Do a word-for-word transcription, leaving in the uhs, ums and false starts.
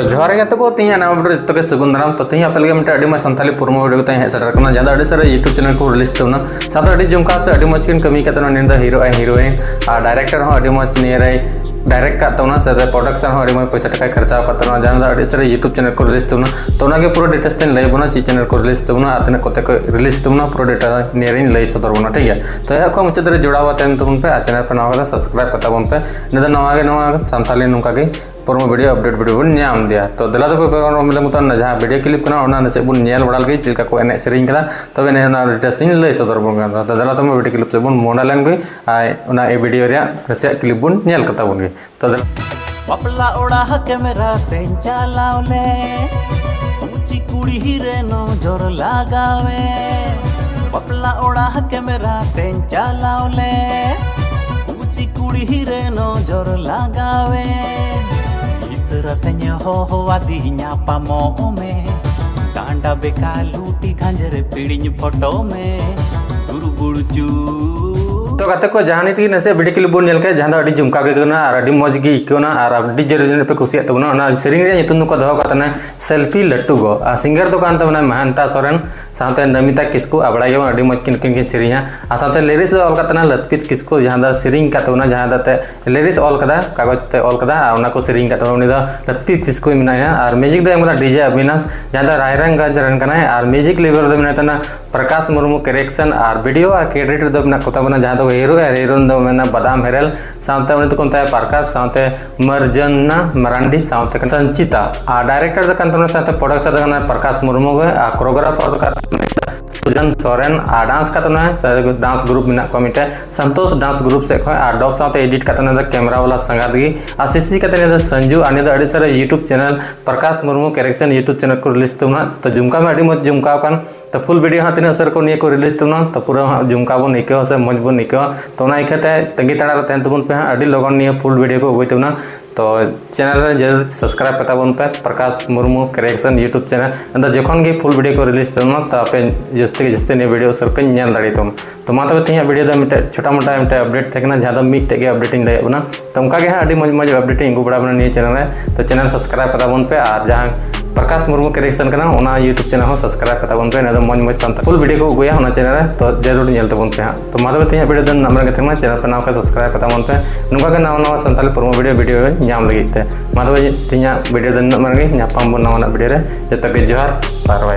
ᱡᱚᱦᱟᱨ ᱜᱮ ᱜᱟᱛᱮ ᱠᱚ, ᱛᱮᱦᱮᱧᱟᱜ ᱱᱟᱣᱟ video ᱨᱮ ᱡᱚᱛᱚ ᱜᱮ ᱥᱟᱹᱜᱩᱱ ᱫᱟᱨᱟᱢ᱾ ᱛᱚ ᱛᱮᱦᱮᱧ ᱟᱯᱮ ᱞᱟᱹᱜᱤᱫ ᱢᱤᱫᱴᱮᱱ ᱟᱹᱰᱤ ᱢᱚᱡᱽ ᱥᱟᱱᱛᱟᱞᱤ promo video ᱠᱟᱛᱮ ᱦᱮᱡ ᱥᱮᱴᱮᱨ ᱠᱟᱱᱟ, ᱡᱟᱦᱟᱸ ᱫᱚ ᱟᱹᱰᱤ ᱥᱟᱨᱟ YouTube channel ᱠᱚ release ᱛᱟᱵᱚᱱᱟ, ᱥᱟᱶᱛᱮ ᱟᱹᱰᱤ ᱡᱚᱢᱠᱟᱣ ᱥᱮ ᱟᱹᱰᱤ ᱢᱚᱡᱽ ᱠᱤᱱ ᱠᱟᱹᱢᱤ ᱠᱟᱫ ᱛᱟᱵᱚᱱᱟ᱾ ᱱᱤᱭᱟᱹ ᱫᱚ hero ᱟᱨ heroine ᱟᱨ director ᱦᱚᱸ ᱟᱹᱰᱤ ᱢᱚᱡᱽ ᱱᱤᱭᱟᱹ ᱨᱮᱭ direct ᱠᱟᱫ ᱛᱟᱵᱚᱱᱟ, ᱥᱟᱶᱛᱮ production ᱦᱚᱸ ᱟᱹᱰᱤ ᱢᱚᱡᱽ ᱯᱚᱭᱥᱟ ᱴᱟᱠᱟᱭ ᱠᱷᱚᱨᱪᱟ ᱟᱠᱟᱫ ᱛᱟᱵᱚᱱᱟ, ᱡᱟᱦᱟᱸ ᱫᱚ ᱟᱹᱰᱤ ᱥᱟᱨᱟ YouTube channel ᱠᱚ release ᱛᱟᱵᱚᱱᱟ᱾ ᱛᱚ ᱚᱱᱟᱜᱮ ᱯᱩᱨᱟᱹ details ᱛᱮᱧ ᱞᱟᱹᱭ ᱟᱵᱚᱱᱟ, ᱪᱮᱫ channel ᱠᱚ release ᱛᱟᱵᱚᱱᱟ ᱟᱨ ᱛᱤᱱᱟᱹᱜ ᱠᱚᱛᱮ ᱠᱚ release ᱛᱟᱵᱚᱱᱟ, ᱯᱩᱨᱟᱹ detail ᱱᱤᱭᱟᱹ ᱨᱮᱧ ᱞᱟᱹᱭ ᱥᱚᱫᱚᱨ ᱵᱚᱱᱟ, ᱴᱷᱤᱠ ᱜᱮᱭᱟ? ᱛᱚ ᱮᱦᱚᱵ ᱠᱷᱚᱱ ᱢᱩᱪᱟᱹᱫ ᱫᱷᱟᱹᱨᱤᱡ ᱡᱚᱲᱟᱣ ᱠᱟᱛᱮ ᱛᱟᱵᱚᱱ ᱯᱮ ᱟᱨ channel ᱯᱮ ᱱᱟᱣᱟ ᱠᱟᱫᱟ subscribe ᱠᱟᱛᱟ ᱵᱚᱱ ᱯᱮ᱾ ᱤᱱᱟᱹ ᱫᱚ ᱱᱟᱣᱟ ᱜᱮ ᱱᱚᱣᱟ ᱥᱟᱱᱛᱟᱞᱤ ᱱᱚᱝᱠᱟ ᱜᱮ promo video update video ᱵᱚᱱ ᱧᱟᱢ ᱤᱫᱤᱭᱟ᱾ ᱛᱚ ᱫᱮᱞᱟ ᱛᱚᱵᱮ ᱵᱮᱜᱚᱨ ᱚᱢ ᱞᱮ ᱢᱩᱛᱟᱹᱫ ᱡᱟᱦᱟᱸ video clip ᱠᱟᱱᱟ, ᱚᱱᱟ ᱱᱟᱥᱮ ᱵᱚᱱ ᱧᱮᱞ ᱵᱟᱲᱟ ᱞᱮᱜᱮ, ᱪᱮᱫ ᱞᱮᱠᱟ ᱠᱚ ᱮᱱᱮᱡ ᱥᱮᱨᱮᱧ ᱠᱟᱫᱟ, ᱛᱚᱵᱮ ᱮᱱᱮ ᱚᱱᱟ details ᱤᱧ ᱞᱟᱹᱭ ᱥᱚᱫᱚᱨ ᱵᱚᱱ ᱠᱟᱱᱟ᱾ ᱛᱚ ᱫᱮᱞᱟ ᱛᱚᱵᱮ video clip ᱥᱮᱫ ᱵᱚᱱ ᱢᱚᱦᱰᱟ ᱞᱮᱱ ᱜᱮ, ᱟᱨ ᱚᱱᱟ video ᱨᱮᱭᱟᱜ ᱱᱟᱥᱮᱭᱟᱜ clip ᱵᱚᱱ ᱧᱮᱞ ᱠᱟᱛᱟ ᱵᱚᱱ ᱜᱮ᱾ ᱛᱚ ᱫᱮᱞᱟ᱾ ᱵᱟᱯᱞᱟ ᱚᱲᱟᱜ ᱠᱮᱢᱮᱨᱟ ᱛᱮᱧ ᱪᱟᱞᱟᱣ ᱞᱮ, ᱩᱪᱤ ᱠᱩᱲᱤ ᱨᱮ ᱱᱚᱡᱚᱨ ᱞᱟᱜᱟᱣᱮ᱾ ᱵᱟᱯᱞᱟ ᱚᱲᱟᱜ ᱠᱮᱢᱮᱨᱟ ᱛᱮᱧ ᱪᱟᱞᱟᱣ ᱞᱮ, ᱩᱪᱤ ᱠᱩᱲᱤ ᱨᱮ ᱱᱚᱡᱚᱨ ᱞᱟᱜᱟᱣᱮ᱾ ᱤᱥᱟᱹᱨᱟ ᱛᱮᱧ ᱦᱚᱦᱚᱣᱟᱫᱤᱧᱟ ᱯᱟᱢᱚᱜ ᱢᱮ, ᱰᱟᱸᱰᱟ ᱵᱮᱠᱟ ᱞᱩᱴᱤ ᱜᱷᱟᱸᱡᱮᱨ ᱯᱤᱲᱤᱧ ᱯᱷᱳᱴᱳ ᱢᱮ, ᱫᱩᱨᱵᱩᱲ ᱪᱩ᱾ ᱛᱚ ᱜᱟᱛᱮ ᱠᱚ, ᱡᱟᱦᱟᱸ ᱱᱤᱛ ᱜᱮ ᱱᱟᱥᱮ video clip ᱵᱚᱱ ᱧᱮᱞ ᱠᱮᱫ, ᱡᱟᱦᱟᱸ ᱫᱚ ᱟᱹᱰᱤ ᱡᱚᱢᱠᱟᱣ ᱜᱮ ᱟᱹᱭᱠᱟᱹᱣᱱᱟ ᱟᱨ ᱟᱹᱰᱤ ᱡᱳᱨ ᱡᱳᱨ ᱯᱮ ᱠᱩᱥᱤᱭᱟᱜ ᱛᱟᱵᱚᱱᱟ᱾ ᱚᱱᱟ ᱥᱮᱨᱮᱧ ᱨᱮᱭᱟᱜ ᱧᱩᱛᱩᱢ ᱫᱚᱠᱚ ᱫᱚᱦᱚ ᱠᱟᱜ ᱛᱟᱦᱮᱱᱟ Selfie ᱞᱟᱹᱴᱩ ᱜᱚ, ᱟᱨ singer ᱫᱚ ᱠᱟᱱ ᱛᱟᱵᱚᱱᱟ ᱢᱟᱦᱟᱱᱛᱟ ᱥᱚᱨᱮᱱ, ᱥᱟᱶᱛᱮ ᱱᱚᱢᱤᱛᱟ ᱠᱤᱥᱠᱩ, ᱟᱨ ᱵᱟᱲᱟᱭ ᱜᱮᱭᱟᱵᱚᱱ ᱟᱹᱰᱤ ᱢᱚᱡᱽ ᱠᱤᱱ ᱠᱤᱱ ᱠᱤᱱ ᱥᱮᱨᱮᱧᱟ᱾ ᱟᱨ ᱥᱟᱶᱛᱮ lyrics ᱫᱚ ᱚᱞ ᱠᱟᱜ ᱛᱟᱦᱮᱱᱟ ᱞᱟᱹᱛᱯᱤᱛ ᱠᱤᱥᱠᱩ, ᱡᱟᱦᱟᱸ ᱫᱚ ᱥᱮᱨᱮᱧ ᱠᱟᱜ ᱛᱟᱵᱚᱱᱟ, ᱡᱟᱦᱟᱸ ᱫᱚ ᱛᱮ lyrics ᱚᱞ ᱠᱟᱫᱟ, ᱠᱟᱜᱚᱡᱽ ᱛᱮ ᱚᱞ ᱠᱟᱫᱟ, ᱟᱨ ᱚᱱᱟ ᱠᱚ ᱥᱮᱨᱮᱧ ᱠᱟᱜ ᱛᱟᱵᱚᱱᱟ ᱩᱱᱤ ᱫᱚ ᱞᱟᱹᱛᱯᱤᱛ ᱠᱤᱥᱠᱩᱭ ᱢᱮᱱᱟᱭᱟ᱾ ᱟᱨ music ᱫᱚ ᱮᱢ ᱠᱟᱫᱟ DJ ᱚᱵᱤᱱᱟᱥ, ᱡᱟᱦᱟᱸ ᱫᱚ ᱨᱟᱭᱨᱚᱝᱜᱚᱸᱡᱽ ᱨᱮᱱ ᱠᱟᱱᱟᱭ᱾ ᱟᱨ music level ᱨᱮᱫᱚ ᱢᱮᱱᱟᱭ ᱛᱟᱦᱮᱱᱟ ᱯᱨᱚᱠᱟᱥ ᱢᱩᱨᱢᱩ᱾ Direction ᱟᱨ video ᱟᱨ credit ᱨᱮᱫᱚ ᱢᱮᱱᱟᱜ ᱠᱚ ᱛᱟᱵᱚᱱᱟ, ᱡᱟᱦᱟᱸ ᱫᱚ hero ᱟᱨ heroine ᱫᱚ ᱢᱮᱱᱟ ᱵᱟᱫᱟᱢ ᱦᱮᱨᱮᱞ, ᱥᱟᱶᱛᱮ ᱩᱱᱤ ᱫᱚᱠᱚ ᱢᱮᱛᱟᱭᱟ ᱯᱨᱚᱠᱟᱥ, ᱥᱟᱶᱛᱮ ᱢᱟᱨᱡᱟᱱᱟ ᱢᱟᱨᱟᱱᱰᱤ, ᱥᱟᱶᱛᱮ ᱥᱚᱧᱪᱤᱛᱟ᱾ ᱟᱨ director ᱫᱚ ᱠᱟᱱ ᱛᱟᱵᱚᱱᱟ, ᱥᱟᱶᱛᱮ producer ᱫᱚ ᱠᱟᱱᱟ ᱯᱨᱚᱠᱟᱥ ᱢᱩᱨᱢᱩ ᱜᱮ, ᱟᱨ choreographer ᱫᱚ ᱠᱟᱱ ᱥᱩᱡᱟᱱ ᱥᱚᱨᱮᱱ, ᱟᱨ dance ᱠᱟᱛᱮ ᱚᱱᱟ dance group ᱢᱮᱱᱟᱜ ᱠᱚᱣᱟ ᱢᱤᱫᱴᱮᱱ ᱥᱚᱱᱛᱳᱥ dance group ᱥᱮᱫ ᱠᱷᱚᱱ, ᱟᱨ dub ᱥᱟᱶᱛᱮ edit ᱠᱟᱛᱮ ᱚᱱᱟ ᱫᱚ camera ᱵᱟᱞᱟ ᱥᱟᱸᱜᱟᱛ ᱜᱮ, ᱟᱨ CC ᱠᱟᱛᱮ ᱱᱤᱭᱟᱹ ᱫᱚ ᱥᱚᱧᱡᱩ, ᱟᱨ ᱱᱤᱭᱟᱹ ᱫᱚ ᱟᱹᱰᱤ ᱥᱟᱨᱟ YouTube channel Prakash Murmu Correction YouTube channel ᱠᱚ release ᱛᱟᱵᱚᱱᱟ᱾ ᱛᱚ ᱡᱚᱢᱠᱟᱣ ᱢᱮ, ᱟᱹᱰᱤ ᱢᱚᱡᱽ ᱡᱚᱢᱠᱟᱣ ᱠᱟᱱ᱾ ᱛᱚ full video ᱦᱟᱸᱜ ᱛᱤᱱᱟᱹᱜ ᱩᱥᱟᱹᱨᱟ ᱠᱚ ᱱᱤᱭᱟᱹ ᱠᱚ release ᱛᱟᱵᱚᱱᱟ, ᱛᱚ ᱯᱩᱨᱟᱹ ᱦᱟᱸᱜ ᱡᱚᱢᱠᱟᱣ ᱵᱚᱱ ᱟᱹᱭᱠᱟᱹᱣᱟ ᱥᱮ ᱢᱚᱡᱽ ᱵᱚᱱ ᱟᱹᱭᱠᱟᱹᱣᱟ᱾ ᱛᱚ ᱚᱱᱟ ᱤᱠᱷᱟᱹᱛᱮ ᱛᱟᱺᱜᱤ ᱛᱟᱲᱟᱜ ᱨᱮ ᱛᱟᱦᱮᱱ ᱛᱟᱵᱚᱱ ᱯᱮ ᱦᱟᱸᱜ, ᱟᱹᱰᱤ ᱞᱚᱜᱚᱱ ᱱᱤᱭᱟᱹ full video ᱠᱚ ᱟᱹᱜᱩᱭ ᱛᱟᱵᱚᱱᱟ᱾ ᱛᱚ ᱪᱮᱱᱮᱞ ᱨᱮ ᱡᱟᱹᱨᱩᱲ ᱥᱟᱵᱥᱠᱨᱟᱭᱤᱵ ᱠᱟᱛᱟ ᱵᱚᱱ ᱯᱮ, ᱯᱨᱚᱠᱟᱥ ᱢᱩᱨᱢᱩ ᱠᱨᱤᱭᱮᱥᱚᱱ YouTube ᱪᱮᱱᱮᱞ᱾ ᱟᱫᱚ ᱡᱚᱠᱷᱚᱱ ᱜᱮ ᱯᱷᱩᱞ ᱵᱷᱤᱰᱤᱭᱳ ᱠᱚ ᱨᱤᱞᱤᱡᱽ ᱛᱟᱵᱚᱱᱟ, ᱛᱚ ᱟᱯᱮ ᱡᱟᱹᱥᱛᱤ ᱜᱮ ᱡᱟᱹᱥᱛᱤ ᱱᱤᱭᱟᱹ ᱵᱷᱤᱰᱤᱭᱳ ᱥᱩᱨ ᱯᱮ ᱧᱮᱞ ᱫᱟᱲᱮᱭᱟᱜ ᱛᱟᱵᱚᱱᱟ᱾ ᱛᱚ ᱢᱟ ᱛᱚᱵᱮ ᱛᱮᱦᱮᱧᱟᱜ ᱵᱷᱤᱰᱤᱭᱳ ᱫᱚ ᱢᱤᱫᱴᱮᱡ ᱪᱷᱳᱴᱟ ᱢᱳᱴᱟ ᱢᱤᱫᱴᱮᱡ ᱟᱯᱰᱮᱴ ᱛᱟᱦᱮᱸ ᱠᱟᱱᱟ, ᱡᱟᱦᱟᱸ ᱫᱚ ᱢᱤᱫᱴᱮᱡ ᱜᱮ ᱟᱯᱰᱮᱴ ᱤᱧ ᱞᱟᱹᱭᱟᱫ ᱵᱚᱱᱟ᱾ ᱛᱚ ᱚᱱᱠᱟ ᱜᱮ ᱦᱟᱸᱜ ᱟᱹᱰᱤ ᱢᱚᱡᱽ ᱢᱚᱡᱽ ᱟᱯᱰᱮᱴ ᱤᱧ ᱟᱹᱜᱩ ᱵᱟᱲᱟ ᱵᱚᱱᱟ ᱱᱤᱭᱟᱹ ᱪᱮᱱᱮᱞ ᱨᱮ᱾ ᱛᱚ ᱪᱮᱱᱮᱞ ᱥᱟᱵᱥᱠᱨᱟᱭᱤᱵ ᱠᱟᱛᱟ ᱵᱚᱱ ᱯᱮ, ᱟᱨ ᱡᱟᱦᱟᱸ ᱯᱨᱚᱠᱟᱥ ᱢᱩᱨᱢᱩ ᱠᱨᱤᱭᱮᱥᱚᱱ ᱠᱟᱱᱟ, ᱚᱱᱟ YouTube ᱪᱮᱱᱮᱞ ᱦᱚᱸ ᱥᱟᱵᱥᱠᱨᱟᱭᱤᱵ ᱠᱟᱛᱟ ᱵᱚᱱ ᱯᱮ᱾ ᱚᱱᱟ ᱫᱚ ᱢᱚᱡᱽ ᱢᱚᱡᱽ ᱥᱟᱱᱛᱟᱲ ᱯᱷᱩᱞ ᱵᱷᱤᱰᱤᱭᱳ ᱠᱚ ᱟᱹᱜᱩᱭᱟ ᱚᱱᱟ ᱪᱮᱱᱮᱞ ᱨᱮ, ᱛᱚ ᱡᱟᱹᱨᱩᱲ ᱧᱮᱞ ᱛᱟᱵᱚᱱ ᱯᱮ ᱦᱟᱸᱜ᱾ ᱛᱚ ᱢᱟ ᱛᱚᱵᱮ ᱛᱮᱦᱮᱧᱟᱜ ᱵᱷᱤᱰᱤᱭᱳ ᱫᱚ ᱱᱤᱱᱟᱹᱜ ᱜᱮ ᱛᱟᱦᱮᱸ ᱠᱟᱱᱟ᱾ ᱪᱮᱱᱮᱞ ᱯᱮ ᱱᱟᱣᱟ ᱠᱷᱟᱱ ᱥᱟᱵᱥᱠᱨᱟᱭᱤᱵ ᱠᱟᱛᱟ ᱵᱚᱱ ᱯᱮ, ᱱᱚᱝᱠᱟ ᱜᱮ ᱱᱟᱣᱟ ᱱᱟᱣᱟ ᱥᱟᱱᱛᱟᱲᱤ ᱯᱨᱳᱢᱳ ᱵᱷᱤᱰᱤᱭᱳ ᱵᱷᱤᱰᱤᱭᱳ ᱧᱟᱢ ᱞᱟᱹᱜᱤᱫ ᱛᱮ᱾ ᱢᱟ ᱛᱚᱵᱮ ᱛᱮᱦᱮᱧᱟᱜ ᱵᱷᱤᱰᱤᱭᱳ ᱫᱚ ᱱᱤᱱᱟᱹᱜ ᱜᱮ, ᱧᱟᱯᱟᱢ ᱵᱚᱱ ᱱᱟᱣᱟᱱᱟᱜ ᱵᱷᱤᱰᱤᱭᱳ ᱨᱮ᱾ ᱡᱚᱛᱚ ᱜᱮ ᱡᱚᱦᱟᱨ, ᱵᱟᱭ ᱵᱟᱭ᱾